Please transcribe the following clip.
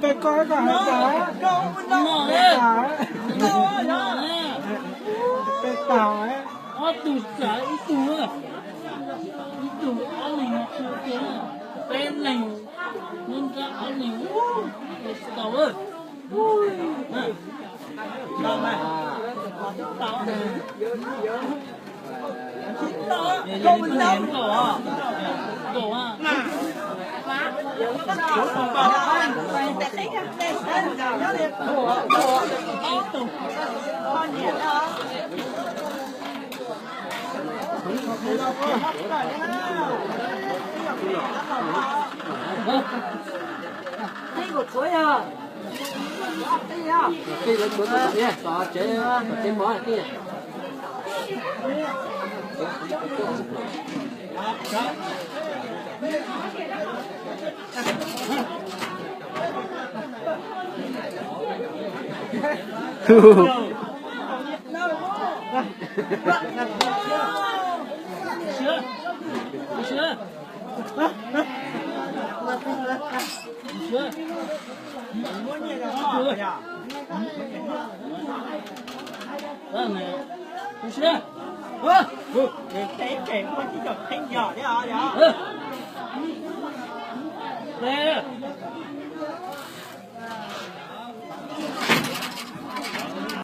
Peb koj kom hais tas, peb tas, peb tas, ob tug tsav ib tug, ib tug ob leeg no, peb leeg, nub nrab ob leeg, tsis tau.